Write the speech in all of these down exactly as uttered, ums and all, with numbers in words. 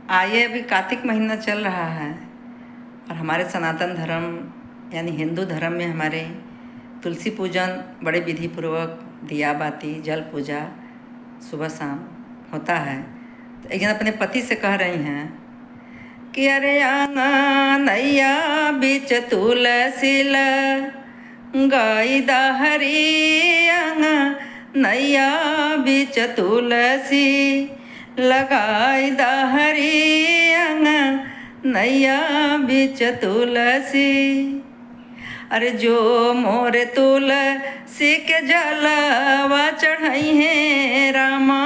आइए, अभी कार्तिक महीना चल रहा है और हमारे सनातन धर्म यानी हिंदू धर्म में हमारे तुलसी पूजन बड़े विधिपूर्वक, दिया बाती, जल पूजा सुबह शाम होता है। तो एक जन अपने पति से कह रही हैं कि "अरे आंगनैया बीच तुलसी लगाई दा हरी, आंगनैया बीच तुलसी लगाई दा हरी, आंगनैया बीच तुलसी।" अरे जो मोरे तुलसी के जलवा चढ़इहें रामा,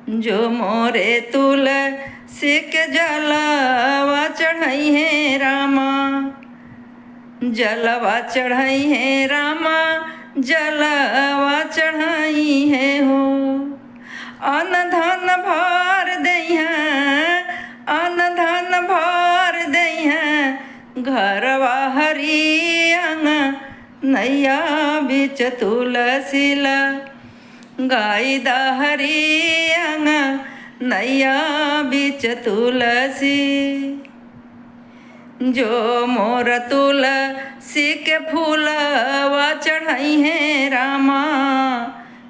जो मोरे तुलसी के जलवा चढ़इहें रामा, जलवा चढ़इहें रामा, जलवा चढ़इहें हो। अन्न धन भर देइहें, अन्न धन भर देइहें, घरवा हरी आंगनैया बीच तुलसी लगाई दा हरी, आंगनैया बीच तुलसी। जो मोर तुलसी के फूलवा चढ़इहें रामा,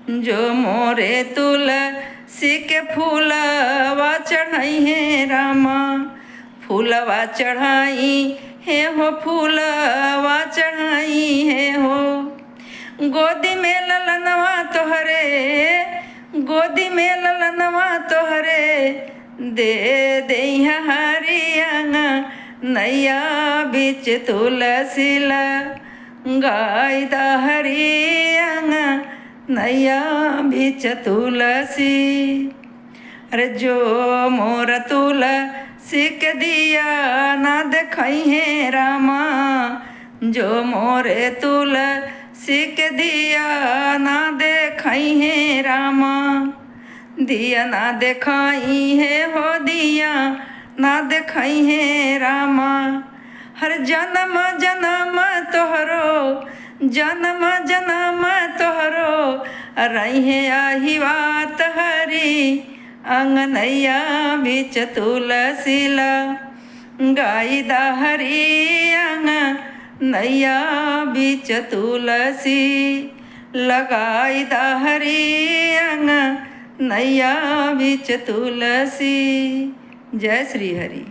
जो मोरे तुलसी के फूलवा चढ़इहें रामा, फूलवा चढ़इहें हो, फूलवा चढ़इहें हो। गोदी में ललनवा तोहरे, गोदी में ललनवा तोहरे, दे देइहें हरी, आंगनैया बीच तुलसी लगाई दा हरी, आंगनैया बीच तुलसी। अरे जो मोर तुलसी के दिया ना देखइहें रामा, जो मोरे तुलसी के दिया ना देखइहें रामा, दिया ना देखइहें हो, दिया ना देखइहें रामा। हर जनम जनम तोहरो, जनम जनम तोहरो रहिहें आहिवात हरी, आंगनैया बीच तुलसी लगाई दा हरी, आंगनैया बीच तुलसी लगाई दा हरी, आंगनैया बीच तुलसी। जय श्री हरि।